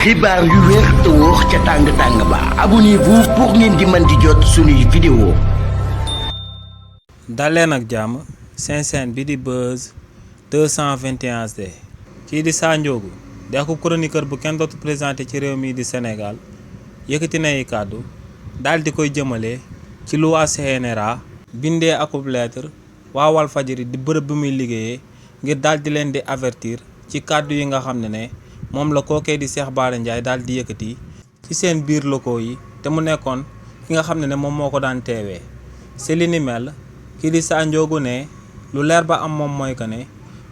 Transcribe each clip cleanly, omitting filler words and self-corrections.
xibaar yu wér te wóor ca tàng ba abonnez-vous pour ngeen di mën di jot suñuy vidéo. daleen ak jàmm seen chaîne bi di Buzz 221HD kii di Sa Ndiogou di ak chroniqueur bu kenn dootu présenté ci réew mi di Sénégal yëkkati nay kàddu daal di koy jëmale ci lu waa CNRA bindee akub lettre waa Walfadjri di bërëb bi muy liggéeyee ngir daal di leen di avertir ci kàddu yi nga xam ne moom la kookee di Cheikh Bara Ndiaye daal di yëkkati ci seen biir locaux yi te mu nekkoon ki nga xam ne moom moo ko daan teewee si li ni mel kii di Sa Ndiogou ne lu leer ba am moom mooy que ne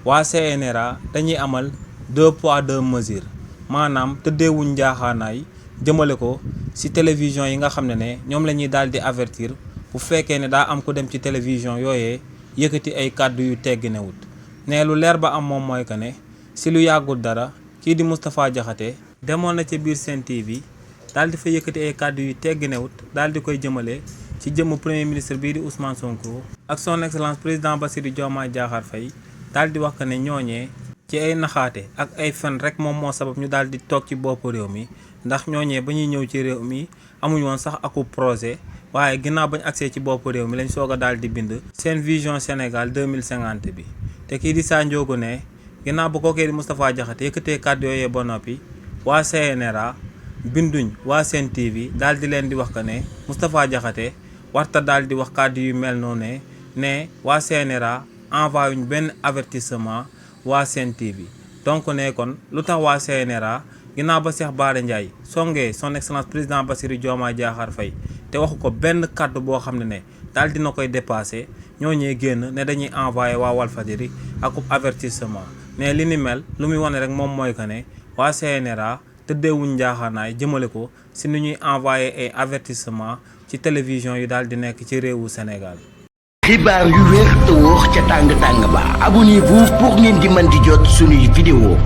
waa CNRA dañuy amal 2 poids 2 mesures maanaam tëddeewuñ njaaxaanaay jëmale ko ci télévision yi nga xam ne ñoom la ñuy daal di avertir bu fekkee ne daa am ku dem ci télévision yooyee yëkkati ay kàddu yu tegginewut ne lu leer ba am moom mooy que ne si lu yàggul dara kii di Moustapha Diakhaté demoon na ca biir Sen TV daal di fa yëkkati ay kàddu yu tegginewut daal di koy jëmale ci jëmm premier ministre bii di Ousmane Sonko ak son excellence président Bassirou Diomaye Diakhar Faye daal di wax que ne ñooñee ci ay naxaate ak ay fen rek moom moo sabab ñu daal di toog ci boppu réew mi ndax ñooñee ba ñuy ñëw ci réew mi amuñ woon sax aku projet waaye ginnaaw bañ agsee ci boppu réew mi lañ soog a daal di bind seen vision Sénégal 2050 bi te kii di Sa Ndiogou ne ginnaaw bu kookee di Moustapha Diakhaté yëkkatee kàddu yooyee ba noppi waa CNRA binduñ waa Sen TV daal di leen di wax que ne Moustapha Diakhaté warta daal di wax kàddu yu mel noonu ne waa CNRA envoyé wuñ benn avertissement waa Sen TV donc ne kon lu tax waa CNRA ginnaaw ba Cheikh Bara Ndiaye songee son excellence président Bassirou Diomaye Diakhar Faye te waxu ko benn kàddu boo xam ne daal dina koy dépassé ñooñee génn ne dañuy envoyé waa Walfadjri ak avertissement mais li ni mel lu muy wane rek moom mooy que ne waa CNRA tëddeewuñ njaaxaanaay jëmale ko si ni ñuy envoyé ay avertissement ci télévision yu daal di nekk ci réewu Sénégal. xibaar yu wér te wóor ca tàng ba abonnez-vous pour ngeen di mën di jot suñuy vidéo.